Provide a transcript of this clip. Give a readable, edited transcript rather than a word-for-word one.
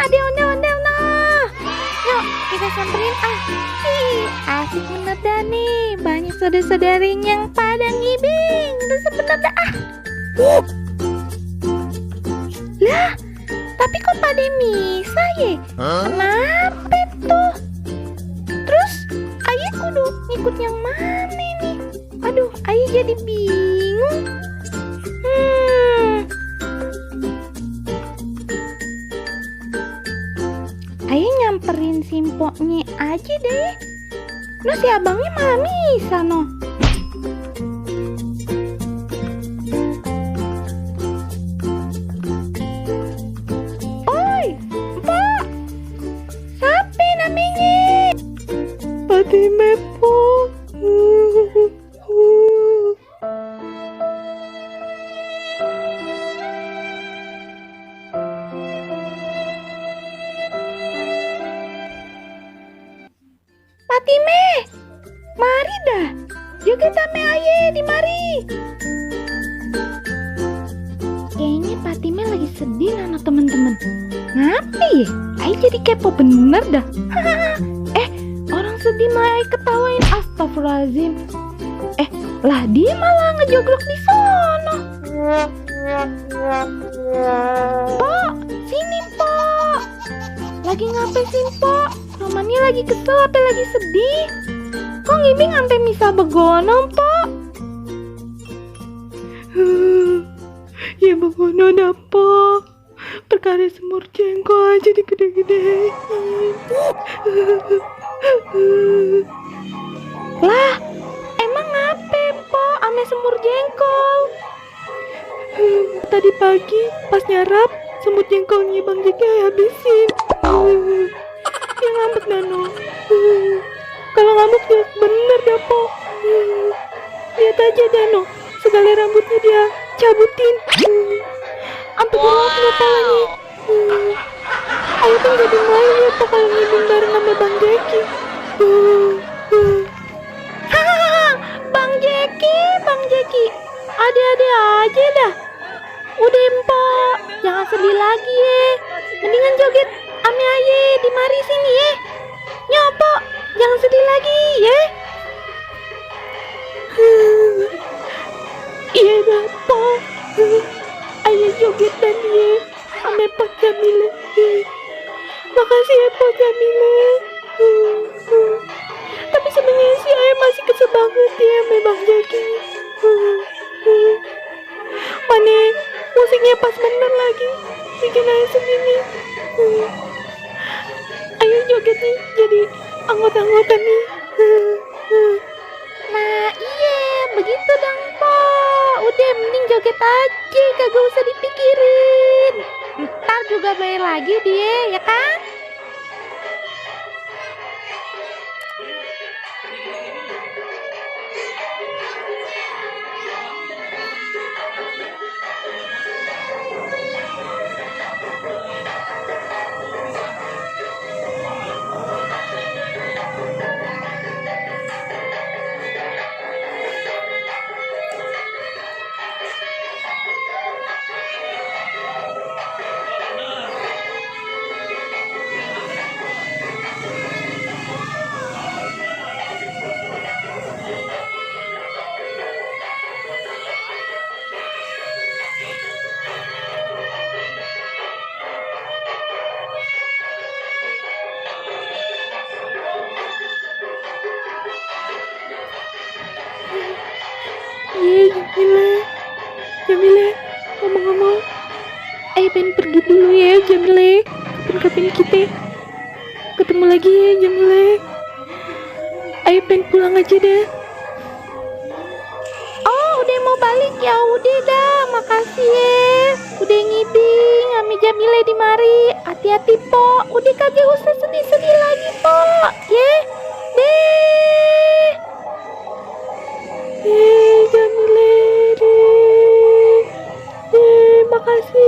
ada ondel-ondel nah. Yuk kita samperin ah. Ih, asik bener dah nih. Banyak saudara-saudarinya yang pada ngibing. Terus bener dah ah. Lah, tapi kok pada misah ya? Kenapa tuh? Terus ayah kudu ngikut yang mana nih? Aduh, ayah jadi bingung. Ayah nyamperin simpoknya aja deh. Nah si abangnya malah misah no. Oi, Mpok. Siapa namanya? Fatime, Pok. Fatime, mari dah. Juga sama ayah di mari. Kayaknya Fatime lagi sedih anak teman-teman. Ngapa ya? Ayah jadi kepo bener dah. Orang sedih mah ayah ketawain, astagfirullahaladzim. Lah dia malah ngejogrok di sono. Pok, sini Pok. Lagi ngapain sih Pok? Romannya lagi kesel apa lagi sedih? Kok ngibing sampai misah begono Pok? Ya begono dah Pok. Perkara semur jengkol aja digede-gedein. Lah, emang ngape Pok ame semur jengkol? Tadi pagi pas nyarap semut jengkolnya Bang Jeki habisin. Dia ngambek Dano. Kalau ngambek jelas bener dah Pok. Lihat aja Dano, segala rambutnya dia cabutin. Sampai gua palanya. Ayo kan jadi main ya Pok kalau ngibing bareng sama Bang Jeki. Bang Jeki, ada-ada aja dah. Udah Mpok, jangan sedih lagi ya. Mendingan joget ame aye di mari sini ya. Nyopok, jangan sedih lagi ya. Iya dah Pok. Ayah joget dan ya ame Pak Jamile. Makasih ya Pak Jamile. Tapi sebenarnya sih ayah masih kesel banget ya sama Bang Jeki. Mana musiknya pas bener lagi, bikin ayah sendiri. Ayo jogetnya jadi anggota-anggota nih. Nah iya, begitu dong Pok. Udah mending joget aja, kagak usah dipikirin. Ntar juga bayar lagi dia, ya kan? Jamile, ngomong-ngomong, ayah pengen pergi dulu ya Jamile. Kapan-kapan kita ketemu lagi ya Jamile. Ayah pengen pulang aja deh. Oh udah mau balik ya, udah dah, makasih ya. Udah ngibing ame Jamile di mari. Hati-hati Pok, udah kagak usah sedih-sedih lagi Pok, ya. Deh. Jamile deh. Makasih